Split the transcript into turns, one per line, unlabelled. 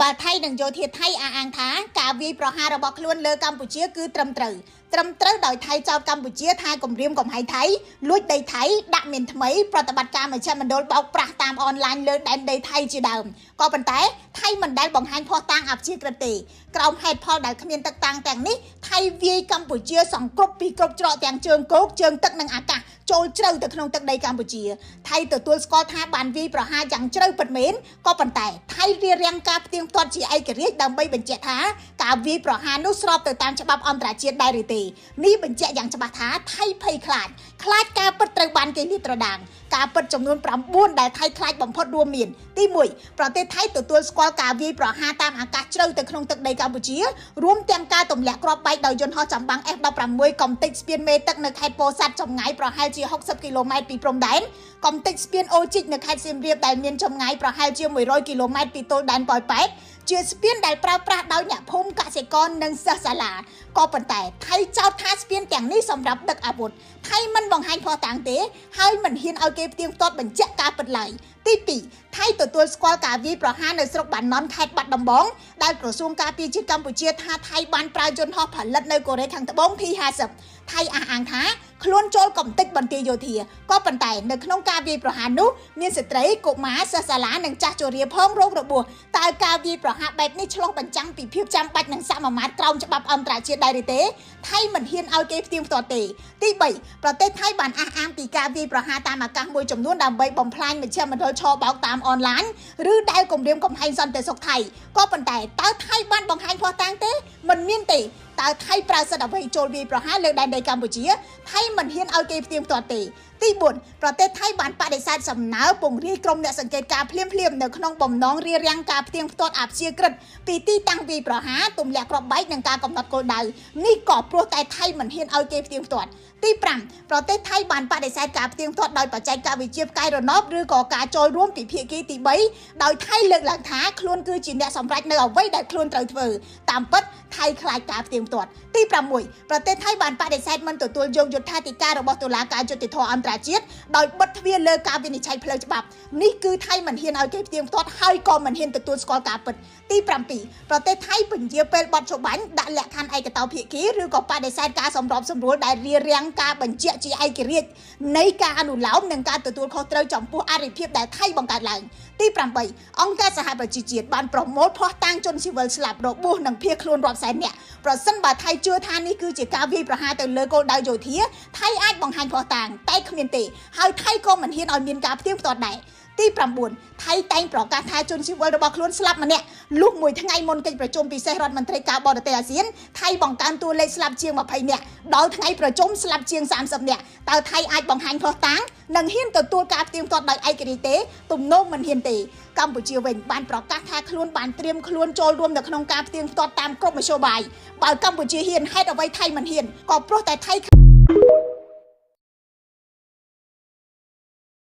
បាលថៃនិងយោធាថៃអះអាងថាការវាយប្រហាររបស់ខ្លួនលើកម្ពុជាគឺត្រឹមត្រូវត្រឹមត្រូវដោយថៃចោទកម្ពុជាថាគំរាមកំហែងថៃលួចដីថៃដាក់មានថ្មីប្រតិបត្តិការមជ្ឈមណ្ឌលបោកប្រាស់តាមអនឡាញលើដែនដីថៃជាដើមក៏ប៉ុន្តែថៃមិនដែលបង្ហាញភស្តុតាងអព្យាក្រឹតទេក្រោមហេតុផលដែលគ្មានទឹកតាំងទាំងនេះថៃវាយកម្ពុជាសង្គ្រប់ពីគ្រប់ច្រកទាំងជើងគោកជើងទឹកនិងអាកាសចូលជ្រៅទៅក្នុងទឹកដីកម្ពុជាថៃទទួលស្គាល់ថាបានវាយប្រហារយ៉ាងជ្រៅពិតមែនក៏ប៉ុន្តែថៃរារាំងការផ្ទៀងផ្ទាត់ជាឯករាជ្យដើម្បីបញ្ជាក់ថាការវាយប្រហារនោះស្របទៅតាមច្បាប់អន្តរជាតិដែរឬទេនេះបញ្ជាក់យ៉ាងច្បាស់ថាថៃភ័យខ្លាចខ្លាចការពិតត្រូវបានគេលាតត្រដាងការពិតចំនួន9ដែលថៃខ្លាចបំផុតរួមមានទី1ប្រទេសថៃទទួលស្គាល់ការវាយប្រហារតាមអាកាសជ្រៅទៅក្នុងទឹកដីកម្ពុជារួមទាំងការទម្លាក់គ្រាប់បែកដោយយន្តហោះចម្បាំង F16 កំទេចស្ពានមេទឹកនៅខេត្តពោធិ៍សាត់ចម្ងាយប្រហែលជា60គីឡូម៉ែត្រពីព្រំដែនកំទេចស្ពានអូជីកនៅខេត្តសៀមរាបដែលមានចម្ងាយប្រហែលជា100គីឡូម៉ែត្រពីទល់ដែនប៉ោយប៉ែតជាស្ពានដែលប្រើប្រាស់ដោយអ្នកភូមិកសិករនិងសិស្សសាលាក៏ប៉ុន្តែថៃចោទថាស្ពានទាំងនេះសម្រាប់ដឹកអាវុធថៃមិនបង្ហាញភស្តុតាងទេហើយមិនហ៊ានឲ្យគេផ្ទៀងផ្ទាត់បញ្ជាក់ការពិតឡើយទី2ថៃទទួលស្គាល់ការវាយប្រហារនៅស្រុកបាណន់ខេត្តបាត់ដំបងដែលក្រសួងការពារជាតិកម្ពុជាថាថៃបានប្រើយន្តហោះផលិតនៅកូរ៉េខាងត្បូង P50 ថៃអះអាងថាខ្លួនចូលកំទេចបន្ទាយយោធាក៏ប៉ុន្តែនៅក្នុងការវាយប្រហារនោះមានស្ត្រីកុមារសិស្សសាលានិងចាស់ជរាផងរងរបួសតើការវាយប្រហារបែបនេះឆ្លុះបញ្ចាំងពីភាពចាំបាច់និងសមាមាត្រក្រោមច្បាប់អន្តរជាតិដែរឬទេថៃមិនហ៊ានឲ្យគេផ្ទៀងផ្ទាត់ទេទី3ប្រទេសថៃបានអះអាងពីការវាយប្រហារតាមអាកាសមួយចំនួនដើម្បីបំផ្លាញមជ្ឈមណ្ឌលឆបោកតាមអនឡាញឬដែលគំរាមកំហែងសន្តិសុខថៃក៏ប៉ុន្តែតើថៃបានបង្ហាញភស្តុតាងទេមិនមានទេតើថៃប្រើសិទ្ធិអ្វីចូលវាយប្រហារលើដែនដីកម្ពុជាថៃមិនហ៊ានឲ្យគេផ្ទៀងផ្ទាត់ទេទី4ប្រទេសថៃបានបដិសេធសំណើពង្រាយក្រុមអ្នកសង្កេតការណ៍ភ្លាមៗនៅក្នុងបំណងរារាំងការផ្ទៀងផ្ទាត់អព្យាក្រឹតពីទីតាំងវាយប្រហារទម្លាក់គ្រាប់បែកនិងការកំណត់គោលដៅនេះក៏ព្រោះតែថៃមិនហ៊ានឲ្យគេផ្ទៀងផ្ទាត់ទី5ប្រទេសថៃបានបដិសេធការផ្ទៀងផ្ទាត់ដោយបច្ចេកវិទ្យាផ្កាយរណបឬក៏ការចូលរួមពីភាគីទី3ដោយថៃលើកឡើងថាខ្លួនគឺជាអ្នកសម្រេចនៅអ្វីដែលខ្លួនត្រូវធ្វើតាមពិតថៃខ្លាចការផ្ទៀងផ្ទាត់ទី6ប្រទេសថៃបានបដិសេធមិនទទួលយកយុត្តាធិការរបស់តុលាការយុត្តិធម៌អន្តរជាតិដោយបិទទ្វារលើការវិនិច្ឆ័យផ្លូវច្បាប់នេះគឺថៃមិនហ៊ានឲ្យគេផ្ទៀងផ្ទាត់ហើយក៏មិនហ៊ានទទួលស្គាល់ការពិតទី7ប្រទេសថៃពន្យាពេលបទច្បាញ់ដាក់លក្ខខណ្ឌឯកតោភាគីឬក៏បដិសេធការសម្របសម្រួលដែលរារាំងការបញ្ជាក់ជាឯករាជ្យនៃការអនុលោមនិងការទទួលខុសត្រូវចំពោះអរិភាពដែលថៃបង្កើតឡើងទី8អង្គការសហប្រជាជាតិបានប្រមូលភស្តុតាងជនស៊ីវិលស្លាប់របួសនិងភៀសខ្លួនរាប់សែននាក់ប្រសិនបើថៃជឿថានេះគឺជាការវាយប្រហារទៅលើគោលដៅយោធាថៃអាចបង្ហាញភស្តុតាងតែគ្មានទេហើយថៃក៏មិនហ៊ានឲ្យមានការផ្ទៀងផ្ទាត់ដែរទី9ថៃតែងប្រកាសថាជនស៊ីវិលរបស់ខ្លួនស្លាប់ម្នាក់លុះមួយថ្ងៃមុនកិច្ចប្រជុំពិសេសរដ្ឋមន្ត្រីការបរទេសអាស៊ានថៃបង្កើនតួលេខស្លាប់ជាង20នាក់ដល់ថ្ងៃប្រជុំស្លាប់ជាង30នាក់តើថៃអាចបង្ហាញភស្តុតាងនិងហ៊ានទទួលការផ្ទៀងផ្ទាត់ដោយឯករាជ្យទេទំនងមិនហ៊ានទេកម្ពុជាវិញបានប្រកាសថាខ្លួនបានត្រៀមខ្លួនចូលរួមនៅក្នុងការផ្ទៀងផ្ទាត់តាមគ្រប់មធ្យោបាយបើកម្ពុជាហ៊ានហេតុអ្វីថៃមិនហ៊ានក៏ព្រោះតែថៃ